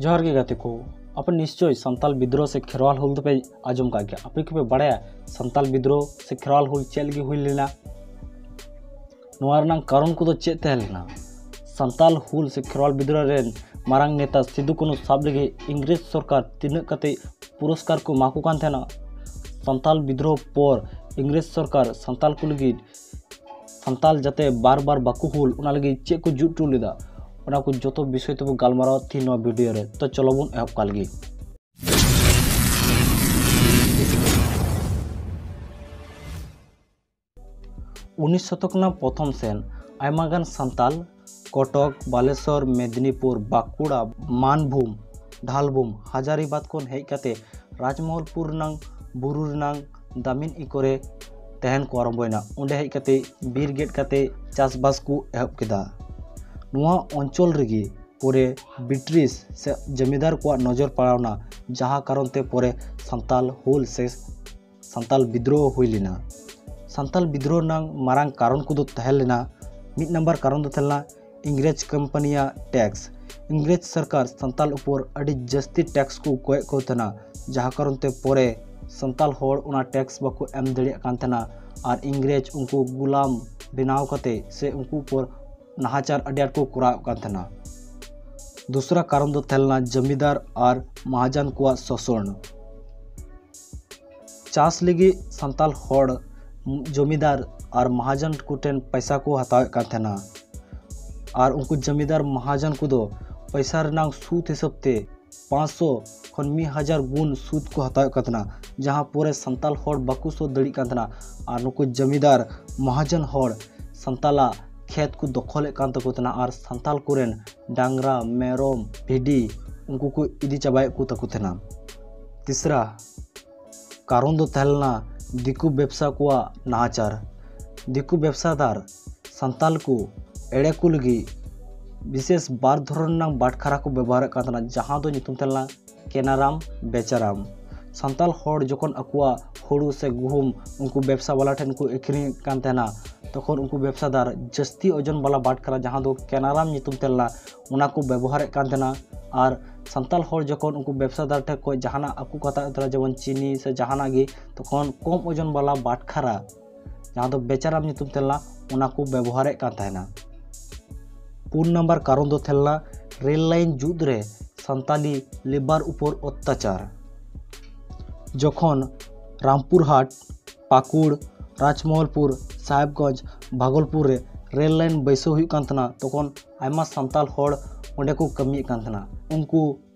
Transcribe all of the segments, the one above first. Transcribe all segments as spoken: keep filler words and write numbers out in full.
ᱡᱚᱦᱟᱨ ᱜᱮ ᱜᱟᱛᱮ ᱠᱚ, ᱟᱯᱮ ᱱᱤᱥᱪᱳᱭ ᱥᱟᱱᱛᱟᱞ ᱵᱤᱫᱽᱨᱳᱦᱚ ᱥᱮ ᱠᱷᱮᱨᱣᱟᱞ ᱦᱩᱞ ᱫᱚᱯᱮ ᱟᱸᱡᱚᱢ ᱠᱟᱜ ᱜᱮᱭᱟ᱾ ᱟᱯᱮ ᱠᱤᱯᱮ ᱵᱟᱲᱟᱭᱟ ᱥᱟᱱᱛᱟᱞ ᱵᱤᱫᱽᱨᱳᱦᱚ ᱥᱮ ᱠᱷᱮᱨᱣᱟᱞ ᱦᱩᱞ ᱪᱮᱫ ᱞᱟᱹᱜᱤᱫ ᱦᱩᱭ ᱞᱮᱱᱟ? ᱱᱚᱣᱟ ᱨᱮᱱᱟᱜ ᱠᱟᱨᱚᱱ ᱠᱚᱫᱚ ᱪᱮᱫ ᱛᱟᱦᱮᱸ ᱞᱮᱱᱟ? ᱥᱟᱱᱛᱟᱞ ᱦᱩᱞ ᱥᱮ ᱠᱷᱮᱨᱣᱟᱞ ᱵᱤᱫᱽᱨᱳᱦᱚ ᱨᱮᱱ ᱢᱟᱨᱟᱝ ᱱᱮᱛᱟ ᱥᱤᱫᱩ ᱠᱟᱹᱱᱦᱩ ᱥᱟᱵ ᱞᱟᱹᱜᱤᱫ ᱤᱝᱨᱮᱡᱽ ᱥᱚᱨᱠᱟᱨ ᱛᱤᱱᱟᱹᱜ ᱠᱟᱛᱮ ᱯᱩᱨᱚᱥᱠᱟᱨ ᱠᱚ ᱮᱢᱟ ᱠᱚ ᱠᱟᱱ ᱛᱟᱦᱮᱱᱟ? ᱥᱟᱱᱛᱟᱞ ᱵᱤᱫᱽᱨᱳᱦᱚ ᱯᱚᱨ ᱤᱝᱨᱮᱡᱽ ᱥᱚᱨᱠᱟᱨ ᱥᱟᱱᱛᱟᱞ ᱠᱚ ᱞᱟᱹᱜᱤᱫ, ᱥᱟᱱᱛᱟᱞ ᱡᱟᱛᱮ ᱵᱟᱨ ᱵᱟᱨ ᱵᱟᱠᱚ ᱦᱩᱞ, ᱚᱱᱟ ᱞᱟᱹᱜᱤᱫ ᱪᱮᱫ ᱠᱚ ᱡᱩᱛ ᱦᱚᱴᱚ ᱞᱮᱫᱟ, ᱚᱱᱟ ᱠᱚ ᱡᱚᱛᱚ ᱵᱤᱥᱚᱭ ᱛᱮᱵᱚ ᱜᱟᱞᱢᱟᱨᱟᱣᱟ ᱛᱤᱦᱤᱧ ᱱᱚᱣᱟ ᱵᱷᱤᱰᱤᱭᱳ ᱨᱮ᱾ ᱛᱚ ᱪᱚᱞᱚ ᱵᱚᱱ ᱮᱦᱚᱵ ᱠᱟᱜ ᱞᱮᱜᱮ᱾ ᱩᱱᱤᱥ ᱥᱚᱛᱚᱠ ᱨᱮᱱᱟᱜ ᱯᱨᱚᱛᱷᱚᱢ ᱥᱮᱱ ᱟᱭᱢᱟ ᱜᱟᱱ ᱥᱟᱱᱛᱟᱞ ᱠᱚᱴᱚᱠ, ᱵᱟᱞᱮᱥᱚᱨ, ᱢᱮᱫᱽᱱᱤᱯᱩᱨ, ᱵᱟᱸᱠᱩᱲᱟ, ᱢᱟᱱᱵᱷᱩᱢ, ᱰᱷᱟᱞᱵᱷᱩᱢ, ᱦᱟᱡᱟᱨᱤᱵᱟᱫᱽ ᱠᱷᱚᱱ ᱦᱮᱡ ᱠᱟᱛᱮ ᱨᱟᱡᱽᱢᱚᱦᱚᱞᱯᱩᱨ ᱨᱮᱱᱟᱝ ᱵᱩᱨᱩ ᱨᱮᱱᱟᱝ ᱫᱟᱢᱤᱱ ᱤᱠᱚᱨᱮ ᱛᱟᱦᱮᱱ ᱠᱚ ᱟᱨᱟᱢᱵᱚᱭᱮᱱᱟ᱾ ᱚᱸᱰᱮ ᱦᱮᱡ ᱠᱟᱛᱮ ᱵᱤᱨ ᱜᱮᱫ ᱠᱟᱛᱮ ᱪᱟᱥᱵᱟᱥ ᱠᱚ ᱮᱦᱚᱵ ᱠᱮᱫᱟ᱾ ᱱᱚᱣᱟ ᱚᱧᱪᱚᱞ ᱨᱮᱜᱮ ᱯᱚᱨᱮ ᱵᱨᱤᱴᱤᱥ ᱥᱮ ᱡᱚᱢᱤᱫᱟᱨ ᱠᱚᱣᱟᱜ ᱱᱚᱡᱚᱨ ᱯᱟᱲᱟᱣᱱᱟ, ᱡᱟᱦᱟᱸ ᱠᱟᱨᱚᱱ ᱛᱮ ᱯᱚᱨᱮ ᱥᱟᱱᱛᱟᱞ ᱦᱩᱞ ᱥᱮ ᱥᱟᱱᱛᱟᱞ ᱵᱤᱫᱽᱨᱳᱦᱚ ᱦᱩᱭ ᱞᱮᱱᱟ᱾ ᱥᱟᱱᱛᱟᱞ ᱵᱤᱫᱽᱨᱳᱦᱚ ᱨᱮᱱᱟᱝ ᱢᱟᱨᱟᱝ ᱠᱟᱨᱚᱱ ᱠᱚᱫᱚ ᱛᱟᱦᱮᱸ ᱞᱮᱱᱟ, ᱢᱤᱫ ᱱᱟᱢᱵᱟᱨ ᱠᱟᱨᱚᱱ ᱫᱚ ᱛᱟᱦᱮᱸ ᱞᱮᱱᱟ ᱤᱝᱨᱮᱡᱽ ᱠᱳᱢᱯᱟᱱᱤᱭᱟᱜ ᱴᱮᱠᱥ᱾ ᱤᱝᱨᱮᱡᱽ ᱥᱚᱨᱠᱟᱨ ᱥᱟᱱᱛᱟᱞ ᱩᱯᱚᱨ ᱟᱹᱰᱤ ᱡᱟᱹᱥᱛᱤ ᱴᱮᱠᱥ ᱠᱚ ᱠᱚᱭᱮᱫ ᱠᱚ ᱛᱟᱦᱮᱱᱟ, ᱡᱟᱦᱟᱸ ᱠᱟᱨᱚᱱ ᱛᱮ ᱯᱚᱨᱮ ᱥᱟᱱᱛᱟᱞ ᱦᱚᱲ ᱚᱱᱟ ᱴᱮᱠᱥ ᱵᱟᱠᱚ ᱮᱢ ᱫᱟᱲᱮᱭᱟᱜ ᱠᱟᱱ ᱛᱟᱦᱮᱱᱟ ᱟᱨ ᱤᱝᱨᱮᱡᱽ ᱩᱱᱠᱩ ᱜᱩᱞᱟᱢ ᱵᱮᱱᱟᱣ ᱠᱟᱛᱮ ᱥᱮ ᱩᱱᱠᱩ ᱩᱯᱚᱨ ᱱᱟᱦᱟᱪᱟᱨ ᱟᱹᱰᱤ ᱟᱸᱴ ᱠᱚ ᱠᱚᱨᱟᱣᱮᱫ ᱠᱟᱱ ᱛᱟᱦᱮᱱᱟ᱾ ᱫᱩᱥᱨᱟ ᱠᱟᱨᱚᱱ ᱫᱚ ᱛᱟᱦᱮᱸ ᱞᱮᱱᱟ ᱡᱚᱢᱤᱫᱟᱨ ᱟᱨ ᱢᱟᱦᱟᱡᱚᱱ ᱠᱚᱣᱟᱜ ᱥᱳᱥᱚᱱ᱾ ᱪᱟᱥ ᱞᱟᱹᱜᱤᱫ ᱥᱟᱱᱛᱟᱞ ᱦᱚᱲ ᱡᱚᱢᱤᱫᱟᱨ ᱟᱨ ᱢᱟᱦᱟᱡᱚᱱ ᱠᱚᱴᱷᱮᱱ ᱯᱚᱭᱥᱟ ᱠᱚ ᱦᱟᱛᱟᱣᱮᱫ ᱠᱟᱱ ᱛᱟᱦᱮᱱᱟ᱾ ᱟᱨ ᱩᱱᱠᱩ ᱡᱚᱢᱤᱫᱟᱨ ᱢᱟᱦᱟᱡᱚᱱ ᱠᱚᱫᱚ ᱯᱚᱭᱥᱟ ᱨᱮᱱᱟᱜ ᱥᱩᱫ ᱦᱤᱥᱟᱹᱵ ᱛᱮ ᱯᱟᱸᱪᱥᱚ ᱠᱷᱚᱱ ᱢᱤᱫ ᱦᱟᱡᱟᱨ ᱜᱩᱱ ᱥᱩᱫ ᱠᱚ ᱦᱟᱛᱟᱣᱮᱫ ᱠᱟᱱ ᱛᱟᱦᱮᱱᱟ, ᱡᱟᱦᱟᱸ ᱯᱚᱨᱮ ᱥᱟᱱᱛᱟᱞ ᱦᱚᱲ ᱵᱟᱠᱚ ᱥᱳᱫᱷ ᱫᱟᱲᱮᱭᱟᱜ ᱠᱟᱱ ᱛᱟᱦᱮᱱᱟ᱾ ᱟᱨ ᱱᱩᱠᱩ ᱡᱚᱢᱤᱫᱟᱨ ᱢᱟᱦᱟᱡᱚᱱ ᱦᱚᱲ ᱥᱟᱱᱛᱟᱞᱟᱜ ᱠᱷᱮᱛ ᱠᱚ ᱫᱚᱠᱷᱚᱞᱮᱫ ᱠᱟᱱ ᱛᱟᱠᱚ ᱛᱟᱦᱮᱱᱟ ᱟᱨ ᱥᱟᱱᱛᱟᱞ ᱠᱚᱨᱮᱱ ᱰᱟᱝᱨᱟ, ᱢᱮᱨᱚᱢ, ᱵᱷᱤᱰᱤ ᱩᱱᱠᱩ ᱠᱚ ᱤᱫᱤ ᱪᱟᱵᱟᱭᱮᱫ ᱠᱚ ᱛᱟᱠᱚ ᱛᱟᱦᱮᱱᱟ᱾ ᱛᱤᱥᱨᱟ ᱠᱟᱨᱚᱱ ᱫᱚ ᱛᱟᱦᱮᱸ ᱞᱮᱱᱟ ᱫᱤᱠᱩ ᱵᱮᱵᱽᱥᱟ ᱠᱚᱣᱟᱜ ᱱᱟᱦᱟᱪᱟᱨ᱾ ᱫᱤᱠᱩ ᱵᱮᱵᱽᱥᱟᱫᱟᱨ ᱥᱟᱱᱛᱟᱞ ᱠᱚ ᱮᱲᱮ ᱠᱚ ᱞᱟᱹᱜᱤᱫ ᱵᱤᱥᱮᱥ ᱵᱟᱨ ᱫᱷᱚᱨᱚᱱ ᱨᱮᱱᱟᱜ ᱵᱟᱴᱠᱷᱟᱨᱟ ᱠᱚ ᱵᱮᱵᱚᱦᱟᱨᱮᱫ ᱠᱟᱱ ᱛᱟᱦᱮᱱᱟ, ᱡᱟᱦᱟᱸ ᱫᱚ ᱧᱩᱛᱩᱢ ᱛᱟᱦᱮᱸ ᱞᱮᱱᱟ ᱠᱮᱱᱟᱨᱟᱢ ᱵᱮᱪᱟᱨᱟᱢ᱾ ᱥᱟᱱᱛᱟᱞ ᱦᱚᱲ ᱡᱚᱠᱷᱚᱱ ᱟᱠᱚᱣᱟᱜ ᱦᱩᱲᱩ ᱥᱮ ᱜᱩᱦᱩᱢ ᱩᱱᱠᱩ ᱵᱮᱵᱽᱥᱟ ᱵᱟᱞᱟ ᱴᱷᱮᱱ ᱠᱚ ᱟᱹᱠᱷᱨᱤᱧᱮᱫ ᱠᱟᱱ ᱛᱟᱦᱮᱱᱟ, ᱛᱚᱠᱷᱚᱱ ᱩᱱᱠᱩ ᱵᱮᱵᱽᱥᱟᱫᱟᱨ ᱡᱟᱹᱥᱛᱤ ᱳᱡᱚᱱ ᱵᱟᱞᱟ ᱵᱟᱴᱠᱷᱟᱨᱟ, ᱡᱟᱦᱟᱸ ᱫᱚ ᱠᱮᱱᱟᱨᱟᱢ ᱧᱩᱛᱩᱢ ᱛᱟᱦᱮᱸ ᱞᱮᱱᱟ, ᱚᱱᱟ ᱠᱚ ᱵᱮᱵᱚᱦᱟᱨᱮᱫ ᱠᱟᱱ ᱛᱟᱦᱮᱱᱟ᱾ ᱟᱨ ᱥᱟᱱᱛᱟᱲ ᱦᱚᱲ ᱡᱚᱠᱷᱚᱱ ᱩᱱᱠᱩ ᱵᱮᱵᱽᱥᱟᱫᱟᱨ ᱴᱷᱮᱱ ᱠᱷᱚᱱ ᱡᱟᱦᱟᱱᱟᱜ ᱟᱹᱜᱩ ᱠᱟᱛᱷᱟ ᱛᱟᱦᱮᱱᱟ, ᱡᱮᱢᱚᱱ ᱪᱤᱱᱤ ᱥᱮ ᱡᱟᱦᱟᱱᱟᱜ ᱜᱮ, ᱛᱚᱠᱷᱚᱱ ᱠᱚᱢ ᱳᱡᱚᱱ ᱵᱟᱞᱟ ᱵᱟᱴᱠᱷᱟᱨᱟ, ᱡᱟᱦᱟᱸ ᱫᱚ ᱵᱮᱪᱟᱨᱟᱢ ᱧᱩᱛᱩᱢ ᱛᱟᱦᱮᱸ ᱞᱮᱱᱟ, ᱚᱱᱟ ᱠᱚ ᱵᱮᱵᱚᱦᱟᱨᱮᱫ ᱠᱟᱱ ᱛᱟᱦᱮᱱᱟ᱾ ᱯᱩᱱ ᱱᱟᱢᱵᱟᱨ ᱠᱟᱨᱚᱱ ᱫᱚ ᱛᱟᱦᱮᱸ ᱞᱮᱱᱟ ᱨᱮᱞ ᱞᱟᱭᱤᱱ ᱡᱩᱛ ᱨᱮ ᱥᱟᱱᱛᱟᱞᱤ ᱞᱮᱵᱟᱨ ᱩᱯᱚᱨ ᱚᱛᱛᱟᱪᱟᱨ᱾ ᱡᱚᱠᱷᱚᱱ ᱨᱟᱢᱯᱩᱨᱦᱟᱴ, ᱯᱟᱠᱩᱲ, ᱨᱟᱡᱽᱢᱚᱦᱚᱞᱯᱩᱨ, ᱥᱟᱦᱮᱵᱽᱜᱚᱸᱡᱽ, ᱵᱷᱟᱜᱚᱞᱯᱩᱨ ᱨᱮ ᱨᱮᱞ ᱞᱟᱭᱤᱱ ᱵᱟᱹᱭᱥᱟᱹᱣ ᱦᱩᱭᱩᱜ ᱠᱟᱱ ᱛᱟᱦᱮᱱᱟ, ᱛᱚᱠᱷᱚᱱ ᱟᱭᱢᱟ ᱥᱟᱱᱛᱟᱲ ᱦᱚᱲ ᱚᱸᱰᱮ ᱠᱚ ᱠᱟᱹᱢᱤᱭᱮᱫ ᱠᱟᱱ ᱛᱟᱦᱮᱱᱟ᱾ ᱩᱱᱠᱩ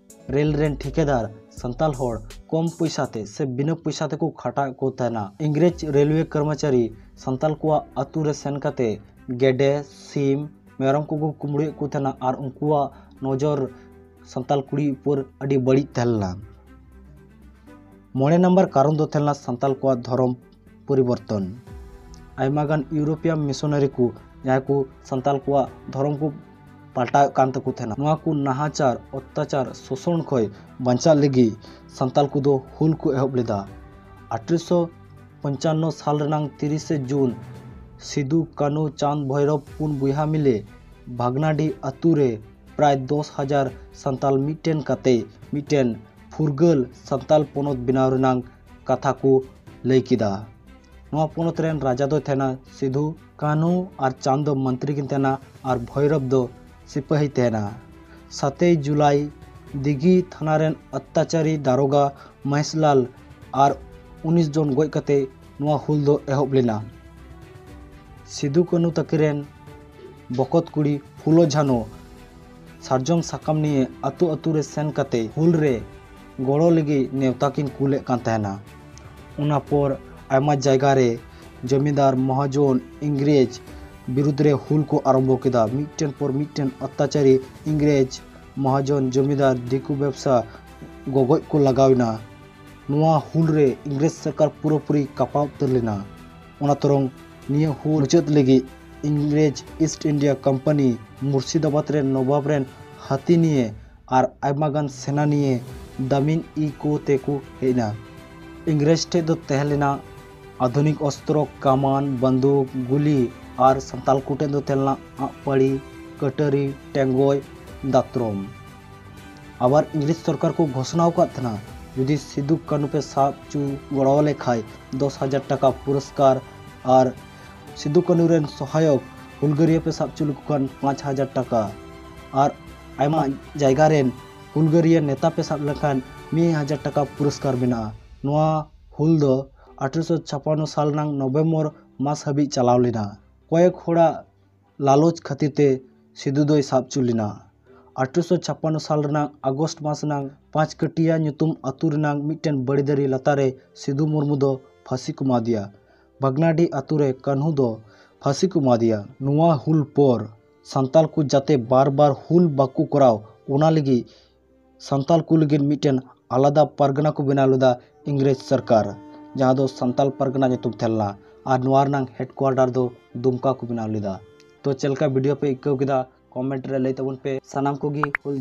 ᱨᱮᱞ ᱨᱮᱱ ᱴᱷᱤᱠᱟᱹᱫᱟᱨ ᱥᱟᱱᱛᱟᱲ ᱦᱚᱲ ᱠᱚᱢ ᱯᱚᱭᱥᱟ ᱛᱮ ᱥᱮ ᱵᱤᱱᱟᱹ ᱯᱚᱭᱥᱟ ᱛᱮᱠᱚ ᱠᱷᱟᱴᱟᱣᱮᱫ ᱠᱚ ᱛᱟᱦᱮᱱᱟ᱾ ᱤᱝᱨᱮᱡᱽ ᱨᱮᱞᱣᱮ ᱠᱚᱨᱢᱚᱪᱟᱨᱤ ᱥᱟᱱᱛᱟᱲ ᱠᱚᱣᱟᱜ ᱟᱹᱛᱩ ᱨᱮ ᱥᱮᱱ ᱠᱟᱛᱮ ᱜᱮᱰᱮ, ᱥᱤᱢ, ᱢᱮᱨᱚᱢ ᱠᱚᱠᱚ ᱠᱩᱢᱵᱽᱲᱩᱭᱮᱫ ᱠᱚ ᱛᱟᱦᱮᱱᱟ ᱟᱨ ᱩᱱᱠᱩᱣᱟᱜ ᱱᱚᱡᱚᱨ ᱥᱟᱱᱛᱟᱲ ᱠᱩᱲᱤ ᱩᱯᱚᱨ ᱟᱹᱰᱤ ᱵᱟᱹᱲᱤᱡ ᱛᱟᱦᱮᱸ ᱞᱮᱱᱟ᱾ ᱢᱚᱬᱮ ᱱᱟᱢᱵᱟᱨ ᱠᱟᱨᱚᱱ ᱫᱚ ᱛᱟᱦᱮᱸ ᱞᱮᱱᱟ ᱥᱟᱱᱛᱟᱲ ᱠᱚᱣᱟᱜ ᱫᱷᱚᱨᱚᱢ ᱯᱚᱨᱤᱵᱚᱨᱛᱚᱱ᱾ ᱟᱭᱢᱟ ᱜᱟᱱ ᱤᱭᱩᱨᱳᱯᱤᱭᱟᱱ ᱢᱤᱥᱚᱱᱟᱨᱤ ᱠᱚ, ᱡᱟᱦᱟᱸᱭ ᱠᱚ ᱥᱟᱱᱛᱟᱲ ᱠᱚᱣᱟᱜ ᱫᱷᱚᱨᱚᱢ ᱠᱚ ᱯᱟᱞᱴᱟᱣᱮᱫ ᱠᱟᱱ ᱛᱟᱠᱚ ᱛᱟᱦᱮᱱᱟ, ᱱᱚᱣᱟ ᱠᱚ ᱱᱟᱦᱟᱪᱟᱨ, ᱚᱛᱛᱟᱪᱟᱨ, ᱥᱳᱥᱚᱱ ᱠᱷᱚᱱ ᱵᱟᱧᱪᱟᱜ ᱞᱟᱹᱜᱤᱫ ᱥᱟᱱᱛᱟᱲ ᱠᱚᱫᱚ ᱦᱩᱞ ᱠᱚ ᱮᱦᱚᱵ ᱞᱮᱫᱟ᱾ ᱟᱴᱷᱨᱚᱥᱚ ᱯᱚᱧᱪᱟᱱᱱᱚ ᱥᱟᱞ ᱨᱮᱱᱟᱝ ᱛᱤᱨᱤᱥᱮ ᱡᱩᱱ ᱥᱤᱫᱩ, ᱠᱟᱹᱱᱩ, ᱪᱟᱸᱫᱽ, ᱵᱷᱳᱭᱨᱚᱵ ᱯᱩᱱ ᱵᱚᱭᱦᱟ ᱢᱤᱞᱮ ᱵᱷᱟᱜᱽᱱᱟᱰᱤ ᱟᱛᱳ ᱨᱮ ᱯᱨᱟᱭ ᱫᱚᱥ ᱦᱟᱡᱟᱨ ᱥᱟᱱᱛᱟᱲ ᱢᱤᱫᱴᱮᱱ ᱠᱟᱛᱮ ᱢᱤᱫᱴᱮᱱ ᱯᱷᱩᱨᱜᱟᱹᱞ ᱥᱟᱱᱛᱟᱲ ᱯᱚᱱᱚᱛ ᱵᱮᱱᱟᱣ ᱨᱮᱱᱟᱝ ᱠᱟᱛᱷᱟ ᱠᱚ ᱞᱟᱹᱭ ᱠᱮᱫᱟ᱾ ᱱᱚᱣᱟ ᱯᱚᱱᱚᱛ ᱨᱮᱱ ᱨᱟᱡᱟ ᱫᱚᱭ ᱛᱟᱦᱮᱱᱟ ᱥᱤᱫᱷᱩ, ᱠᱟᱹᱱᱦᱩ ᱟᱨ ᱪᱟᱸᱫᱽ ᱫᱚ ᱢᱚᱱᱛᱨᱤ ᱠᱤᱱ ᱛᱟᱦᱮᱱᱟ ᱟᱨ ᱵᱷᱳᱭᱨᱚᱵ ᱫᱚ ᱥᱤᱯᱟᱹᱦᱤ ᱛᱟᱦᱮᱱᱟ᱾ ᱥᱟᱛᱮᱭ ᱡᱩᱞᱟᱭ ᱫᱤᱜᱷᱤ ᱛᱷᱟᱱᱟ ᱨᱮᱱ ᱚᱛᱛᱟᱪᱟᱨᱤ ᱫᱟᱨᱳᱜᱟ ᱢᱚᱦᱮᱥᱞᱟᱞ ᱟᱨ ᱩᱱᱤᱥ ᱡᱚᱱ ᱜᱚᱡ ᱠᱟᱛᱮ ᱱᱚᱣᱟ ᱦᱩᱞ ᱫᱚ ᱮᱦᱚᱵ ᱞᱮᱱᱟ᱾ ᱥᱤᱫᱷᱩ ᱠᱟᱹᱱᱦᱩ ᱛᱟᱹᱠᱤᱱ ᱨᱮᱱ ᱵᱚᱠᱚᱛ ᱠᱩᱲᱤ ᱯᱷᱩᱞᱳ ᱡᱷᱟᱱᱳ ᱥᱟᱨᱡᱚᱢ ᱥᱟᱠᱟᱢ ᱱᱤᱭᱮ ᱟᱹᱛᱩ ᱟᱹᱛᱩ ᱨᱮ ᱥᱮᱱ ᱠᱟᱛᱮ ᱦᱩᱞ ᱨᱮ ᱜᱚᱲᱚ ᱞᱟᱹᱜᱤᱫ ᱱᱮᱣᱛᱟ ᱠᱤᱱ ᱠᱩᱞᱮᱫ ᱠᱟᱱ ᱛᱟᱦᱮᱱᱟ᱾ ᱚᱱᱟ ᱯᱚᱨ ᱟᱭᱢᱟ ᱡᱟᱭᱜᱟ ᱨᱮ ᱡᱚᱢᱤᱫᱟᱨ ᱢᱚᱦᱟᱡᱚᱱ ᱤᱝᱨᱮᱡᱽ ᱵᱤᱨᱩᱫᱽ ᱨᱮ ᱦᱩᱞ ᱠᱚ ᱟᱨᱚᱢᱵᱚ ᱠᱮᱫᱟ᱾ ᱢᱤᱫᱴᱮᱱ ᱯᱚᱨ ᱢᱤᱫᱴᱮᱱ ᱚᱛᱛᱟᱪᱟᱨᱤ ᱤᱝᱨᱮᱡᱽ ᱢᱚᱦᱟᱡᱚᱱ ᱡᱚᱢᱤᱫᱟᱨ ᱫᱤᱠᱩ ᱵᱮᱵᱽᱥᱟ ᱜᱚᱜᱚᱡ ᱠᱚ ᱞᱟᱜᱟᱣ ᱮᱱᱟ᱾ ᱱᱚᱣᱟ ᱦᱩᱞ ᱨᱮ ᱤᱝᱨᱮᱡᱽ ᱥᱚᱨᱠᱟᱨ ᱯᱩᱨᱟᱹᱯᱩᱨᱤ ᱠᱟᱯᱟᱣ ᱩᱛᱟᱹᱨ ᱞᱮᱱᱟ᱾ ᱚᱱᱟ ᱛᱚᱨᱚᱝ ᱱᱤᱭᱟᱹ ᱦᱩᱞ ᱢᱩᱪᱟᱹᱫ ᱞᱟᱹᱜᱤᱫ ᱤᱝᱨᱮᱡᱽ ᱤᱥᱴ ᱤᱱᱰᱤᱭᱟ ᱠᱳᱢᱯᱟᱱᱤ ᱢᱩᱨᱥᱤᱫᱟᱵᱟᱫᱽ ᱨᱮᱱ ᱱᱚᱵᱟᱵᱽ ᱨᱮᱱ ᱦᱟᱹᱛᱤ ᱱᱤᱭᱮ ᱟᱨ ᱟᱭᱢᱟ ᱜᱟᱱ ᱥᱮᱱᱟ ᱱᱤᱭᱮ ᱫᱟᱢᱤᱱ ᱤ ᱠᱚ ᱛᱮᱠᱚ ᱦᱮᱡ ᱮᱱᱟ᱾ ᱤᱝᱨᱮᱡᱽ ᱴᱷᱮᱡ ᱫᱚ ᱛᱟᱦᱮᱸ ᱞᱮᱱᱟ ᱟᱫᱷᱩᱱᱤᱠ ᱚᱥᱛᱨᱚ, ᱠᱟᱢᱟᱱ, ᱵᱟᱱᱫᱩᱠ, ᱜᱩᱞᱤ ᱟᱨ ᱥᱟᱱᱛᱟᱞ ᱠᱚ ᱴᱷᱮᱱ ᱫᱚ ᱛᱟᱦᱮᱸ ᱞᱮᱱᱟ ᱟᱜ ᱯᱟᱹᱲᱤ, ᱠᱟᱹᱴᱟᱹᱨᱤ, ᱴᱮᱸᱜᱚᱡ, ᱫᱟᱛᱨᱚᱢ᱾ ᱟᱵᱟᱨ ᱤᱝᱨᱮᱡᱽ ᱥᱚᱨᱠᱟᱨ ᱠᱚ ᱜᱷᱳᱥᱚᱱᱟ ᱟᱠᱟᱫ ᱛᱟᱦᱮᱱᱟ, ᱡᱩᱫᱤ ᱥᱤᱫᱩ ᱠᱟᱹᱱᱩ ᱯᱮ ᱥᱟᱵ ᱦᱚᱪᱚ ᱜᱚᱲᱚ ᱟᱞᱮ ᱠᱷᱟᱡ ᱫᱚᱥ ᱦᱟᱡᱟᱨ ᱴᱟᱠᱟ ᱯᱩᱨᱚᱥᱠᱟᱨ, ᱟᱨ ᱥᱤᱫᱩ ᱠᱟᱹᱱᱩ ᱨᱮᱱ ᱥᱚᱦᱟᱭᱚᱠ ᱦᱩᱞᱜᱟᱹᱨᱤᱭᱟᱹ ᱯᱮ ᱥᱟᱵ ᱦᱚᱪᱚ ᱞᱮᱠᱚ ᱠᱷᱟᱱ ᱯᱟᱸᱪ ᱦᱟᱡᱟᱨ ᱴᱟᱠᱟ, ᱟᱨ ᱟᱭᱢᱟ ᱡᱟᱭᱜᱟ ᱨᱮᱱ ᱦᱩᱞᱜᱟᱹᱨᱤᱭᱟᱹ ᱱᱮᱛᱟ ᱯᱮ ᱥᱟᱵ ᱞᱮᱠᱷᱟᱱ ᱢᱤᱫ ᱦᱟᱡᱟᱨ ᱴᱟᱠᱟ ᱯᱩᱨᱚᱥᱠᱟᱨ ᱢᱮᱱᱟᱜᱼᱟ᱾ ᱱᱚᱣᱟ ᱦᱩᱞ ᱫᱚ ᱟᱴᱷᱨᱚᱥᱚ ᱪᱷᱟᱯᱟᱱᱱᱚ ᱥᱟᱞ ᱨᱮᱱᱟᱜ ᱱᱚᱵᱷᱮᱢᱵᱚᱨ ᱢᱟᱥ ᱦᱟᱹᱵᱤᱡ ᱪᱟᱞᱟᱣ ᱞᱮᱱᱟ᱾ ᱠᱚᱭᱮᱠ ᱦᱚᱲᱟᱜ ᱞᱟᱞᱚᱪ ᱠᱷᱟᱹᱛᱤᱨ ᱛᱮ ᱥᱤᱫᱩ ᱫᱚᱭ ᱥᱟᱵ ᱦᱚᱪᱚ ᱞᱮᱱᱟ᱾ ᱟᱴᱷᱨᱚᱥᱚ ᱪᱷᱟᱯᱟᱱᱱᱚ ᱥᱟᱞ ᱨᱮᱱᱟᱜ ᱟᱜᱚᱥᱴ ᱢᱟᱥ ᱨᱮᱱᱟᱜ ᱯᱟᱸᱪᱠᱟᱹᱴᱤᱭᱟ ᱧᱩᱛᱩᱢ ᱟᱹᱛᱩ ᱨᱮᱱᱟᱜ ᱢᱤᱫᱴᱮᱱ ᱵᱟᱹᱲᱤ ᱫᱟᱨᱮ ᱞᱟᱛᱟᱨ ᱨᱮ ᱥᱤᱫᱩ ᱢᱩᱨᱢᱩ ᱫᱚ ᱯᱷᱟᱹᱥᱤ ᱠᱚ ᱮᱢᱟᱫᱮᱭᱟ᱾ ᱵᱷᱟᱜᱽᱱᱟᱰᱤ ᱟᱹᱛᱩ ᱨᱮ ᱠᱟᱹᱱᱦᱩ ᱫᱚ ᱯᱷᱟᱹᱥᱤ ᱠᱚ ᱮᱢᱟᱫᱮᱭᱟ᱾ ᱱᱚᱣᱟ ᱦᱩᱞ ᱯᱚᱨ ᱥᱟᱱᱛᱟᱞ ᱠᱚ ᱡᱟᱛᱮ ᱵᱟᱨ ᱵᱟᱨ ᱦᱩᱞ ᱵᱟᱠᱚ ᱠᱚᱨᱟᱣ, ᱚᱱᱟ ᱞᱟᱹᱜᱤᱫ ᱥᱟᱱᱛᱟᱞ ᱠᱚ ᱞᱟᱹᱜᱤᱫ ᱢᱤᱫᱴᱮᱱ ᱟᱞᱟᱫᱟ ᱯᱟᱨᱜᱟᱱᱟ ᱠᱚ ᱵᱮᱱᱟᱣ ᱞᱮᱫᱟ ᱤᱝᱨᱮᱡᱽ ᱥᱚᱨᱠᱟᱨ, ᱡᱟᱦᱟᱸ ᱫᱚ ᱥᱟᱱᱛᱟᱞ ᱯᱟᱨᱜᱟᱱᱟ ᱧᱩᱛᱩᱢ ᱛᱟᱦᱮᱸ ᱞᱮᱱᱟ᱾ ᱟᱨ ᱱᱚᱣᱟ ᱨᱮᱱᱟᱜ ᱦᱮᱰᱠᱩᱣᱟᱴᱟᱨ ᱫᱚ ᱫᱩᱢᱠᱟ ᱠᱚ ᱵᱮᱱᱟᱣ ᱞᱮᱫᱟ᱾ ᱛᱚ ᱪᱮᱫ ᱞᱮᱠᱟ ᱵᱷᱤᱰᱤᱭᱳ ᱯᱮ ᱟᱹᱭᱠᱟᱹᱣ ᱠᱮᱫᱟ, ᱠᱚᱢᱮᱱᱴ ᱨᱮ ᱞᱟᱹᱭ ᱛᱟᱵᱚᱱ ᱯᱮ᱾ ᱥᱟᱱᱟᱢ ᱠᱚᱜᱮ ᱦᱩᱞ